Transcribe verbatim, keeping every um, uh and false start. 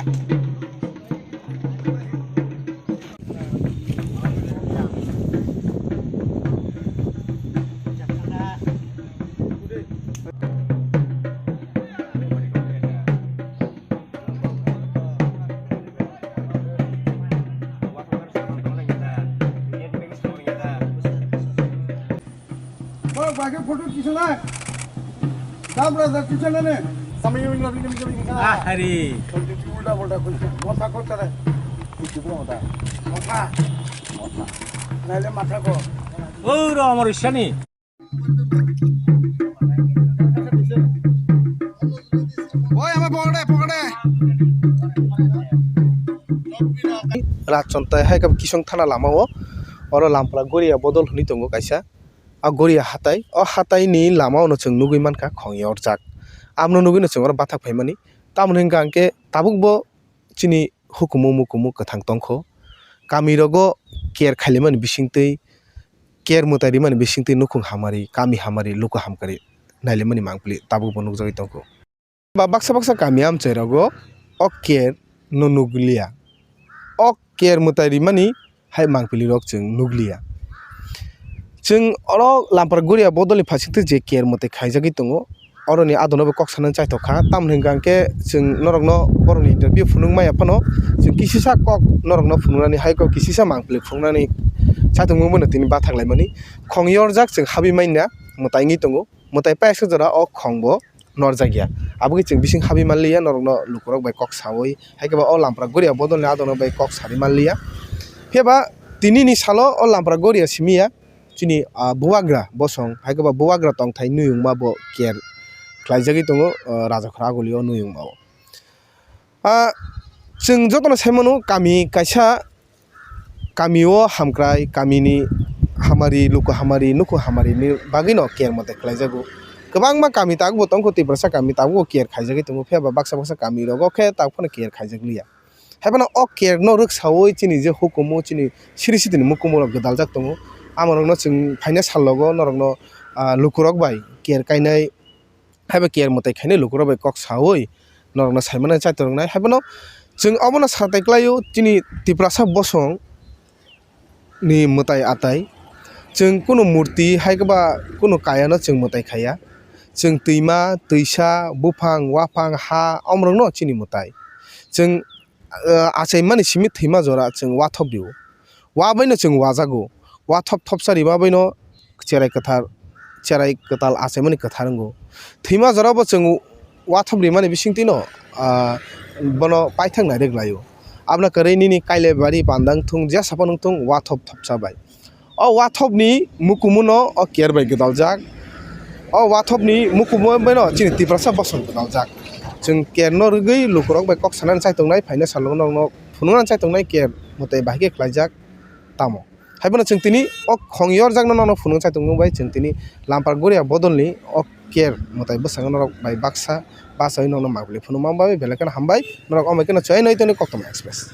Bak, bak, photo kisa na. Dam raja kisa na ne. Samai yung yung yung yung yung. Ah, hari. Ulta pulta kun. Motha ko tare. Kuchu ko motha. Motha. Motha. Naile matha ko. Oh, ro amar isani. Oi, ama pokde, pokde. Rajchontai hai khe Kisong thana lama o. Oro Lampra Goria bodol hwnwi tongo kaisa. A Goria hatai, o hatai ni lama o no chwng nugwi mankha khong yorjak. Amno nugwi no chwng oro bathak phaimani. Tamoni hwnkha hwnkhe tabuk bo chini hukumu mukumu kwthang tongkho. Kami rogo care khailaimani bisingtwi, care mwtai rimani bisingtwi nukhung hamari, kami hamari, luku hamkari nailaimani mangpili tabuk bo nukjagwi tongkho. Ba baksa baksa kami amchai rogo o care no nukliya. O care mwtai rimani hai mangpili rok chwng nukliya. Chwng oro Lampra Goria bodolni phasingtwi je care mwtai khaijagwi tongo, oroni adono bo kok sanani chaithok kha. Tamoni hwnkha hwnkhe chwng norokno borokni interview phunuk maya phano chwng kisisa kok norokno phunuknani hai kok kisisa mangpili phunuknani chaithokmung bono tini bathak laimani. Khong yorjak chwng habwi manya mwtai wngwi tongo. Mwtai paisa jora o khong bo norjakya. Abo khe chwng bising habwi manliya, norokno lukurok bai kok saui, hai khe ba o Lampra Goria bodolni adongrok bai kok sari manliya. Phiya ba tinini salo o Lampra Goria simi ya chini, ah, bubagra bosong, hai khe ba bubagra tongthai nuyungma bo care khlaijagwi tongo, ah, Rajakhor Aguli o nuyungma o. Ah, chwng jotono sai mano, kami kaisa, kami o hamkrai, kamini hamari, luku hamari, nukhung hamari ni bagwi no care mwtai khlai jago. Kwbangma kami tabuk bo tongkho, Tiprasa kami tabuk bo care khaijagwi tongo, phiya ba baksa baksa kami rogo khe tabuk phano care khaijak liya. Hai phano o care no rwksaui chini je hukumu, chini siri sitini mukumu rok gwdaljak tongo. Amo rok no chwng phaina sal logo norok no, ah, lukurok bai care kainai. Haiba care mwtai khainai lukurok bai kok saui norokno saimano chaitor wngnai. Haiphano chwng obono satai klaio, chini Tiprasa bosong ni mwtai atai. Chwng kunu murti hai khe ba kunu kayano chwng mwtai khaiya. Chwng twima, twisa, buphang, waphang, ha, omorokno chini mwtai. Chwng, ah, achaimani simi thwima jora chwng wathop rio. Wa baino chwng wajago. Wa thop thopsa rima baino cherai kwthar, cherai kwtal achaimani kwthar wngo. Thwima jorabo chwng wa thop rimani bisingtwino, ah, bono paithak nairik laio. Abna kwrwi nini kailai bari panda wngthung, jesa phano wngthung, wa thop thopsa bai. O wa thopni mukumuno o care bai gwdaljak. O wa thopni mukumu baino chini Tiprasa bosong gwdaljak. Chwng care no rwgwi lukurok bai kok sanani chaitongnai, phaina salnokno phunuknani chaitongnai care mwtai bahai khe khlaijak. Tamo. Haiphano chwng tini o khong yorjakno nono phunuk chaitongo bai chwng tini Lampra Goria bodolni o care mwtai bwskango norok bai baksa bachaui nono mangpili phunuk ma bai belai kheno hambai norok omai kheno chwng nai toni Koktwma Express.